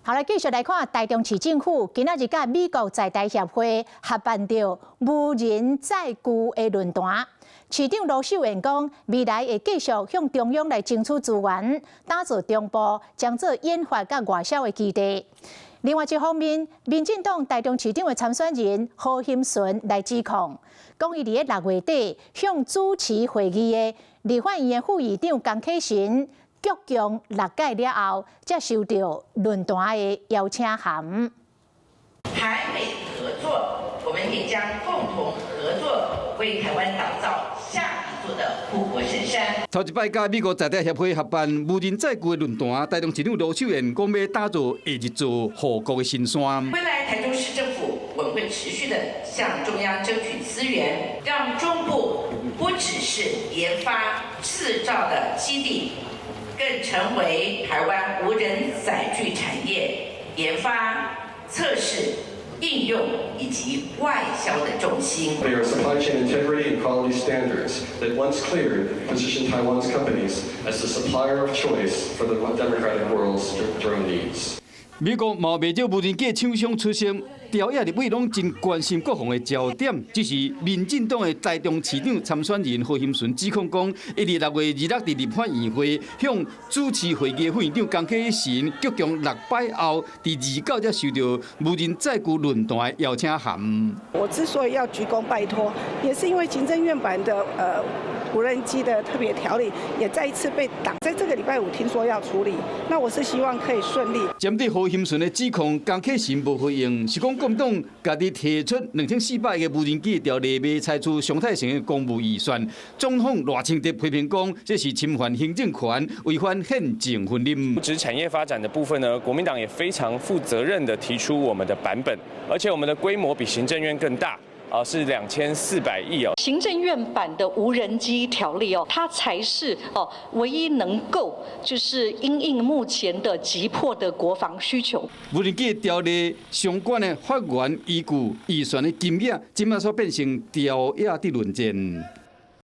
好來，繼續來看台中市政府今仔日佮美國在台協會合辦著無人載具的論壇。市長盧秀燕講，未來會繼續向中央來爭取資源，打造中部將做研發佮外銷的基地。另外一方面，民進黨台中市長的參選人何欣純來指控，講伊佇咧6月底向主持會議的立法院的副議長江啟臣鞠躬六擺了後，才收到論壇的邀請函。台美合作，我們也將共同合作，為台灣打造下一座的護國神山。頭一擺佮美國在台協會合辦無人載具的論壇，台中市長盧秀燕講欲打造下一座護國的神山。未來台中市政府，我們會持續的向中央爭取資源，讓中部不只是研發製造的基地，更成為台灣無人載具產業研發、測試、應用以及外銷的中心。 They are supply chain integrity and quality standards that, once cleared, position Taiwan's companies as the supplier of choice for the democratic world's drone needs. 美國嘛袂少無人機廠商出席，朝野立委攏真關心國防的焦點。只是民進黨的台中市長參選人何欣純指控講，伊佇6月26佇立法院會向主持會議的副院長江啟臣鞠躬六擺後，佇29才收到無人載具論壇的邀請函。我之所以要鞠躬拜託，也是因為行政院版的無人機的特別條例也再一次被擋，在這個禮拜五聽說要處理，那我是希望可以順利。針對何欣純的指控，江啟臣無回應，是講國民黨家己提出2400億的無人機條例，欲採取常態性的公務預算。總統賴清德批評講，這是侵犯行政權，違反憲政分立。不止產業發展的部分呢，國民黨也非常負責任的提出我們的版本，而且我們的規模比行政院更大。啊，是2400億哦。行政院版的無人機條例哦，它才是哦唯一能夠就是因應目前的急迫的國防需求。無人機條例相關的法源依據預算的金額，這馬煞變成朝野的論戰。